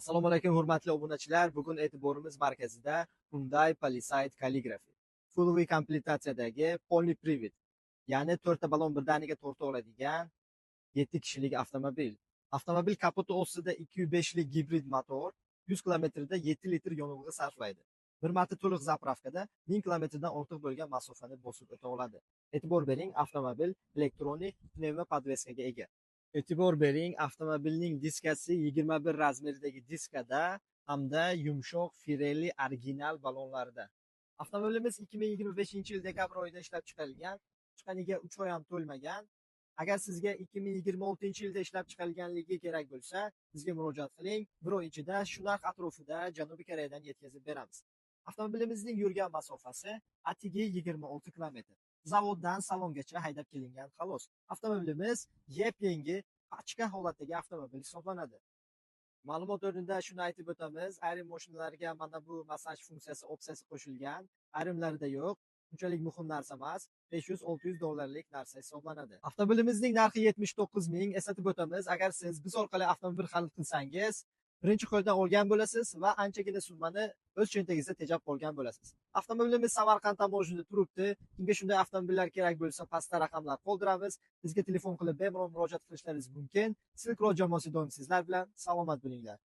Assalomu alaykum, hurmatli obunachilar. Bugun e'tiborimiz markazida Hyundai Palisade Calligraphy. Full komplektatsiyadagi полный привод, ya'ni to'rtta balon birdaniga torta oladigan 7 kishilik avtomobil. Avtomobil kapoti ostida 2.5 lik gibrid motor 100 kilometrda 7 litr yonilg'i sarflaydi. Bir marta to'liq zapravkada 1000 kilometrdan ortiq bo'lgan masofani bosib o'ta oladi. E'tibor bering, avtomobil elektronik pnevmo podveskaga ega. E'tibor bering, avtomobilning diskasi 21 razmerdagi diskada hamda yumshoq Pirelli original balonlarida. Avtomobilimiz 2025-yil dekabr oyida ishlab chiqarilgan, chiqqaniga 3 oy ham to'lmagan. Agar sizga 2026-yilda ishlab chiqarilganligi kerak bo'lsa, bizga murojaat qiling. Bir oy ichida shu narx atrofida Janubiy Koreyadan yetkazib beramiz. Avtomobilimizning yurgan masofasi atigi 26 kilometr. Zavoddan salongacha haydab kelingan, xolos. Avtomobilimiz yep-yangi pachka holatdagi avtomobil hisoblanadi. Ma'lumot o'rnida shuni aytib o'tamiz, ayrim mashinalarga mana bu massaj funksiyasi opsiyasi qo'shilgan, ayrimlarida yo'q. Unchalik muhim narsa emas, 500-600 dollarlik narsa hisoblanadi. Avtomobilimizning narxi 79 ming. Eslatib o'tamiz, agar siz biz orqali avtomobil xarid qilsangiz, birinchi qo'ldan olgan bo'lasiz va anchagina summani o'z cho'ntagingizda tejab qolgan bo'lasiz. Avtomobilimiz Samarqand таможня da turibdi. Kimga shunday avtomobillar kerak bo'lsa, pastda raqamlar qoldiramiz. Bizga telefon qilib bemalol murojaat qilishlaringiz mumkin. Silk Road jamoasi doim sizlar bilan. Salomat bo'linglar.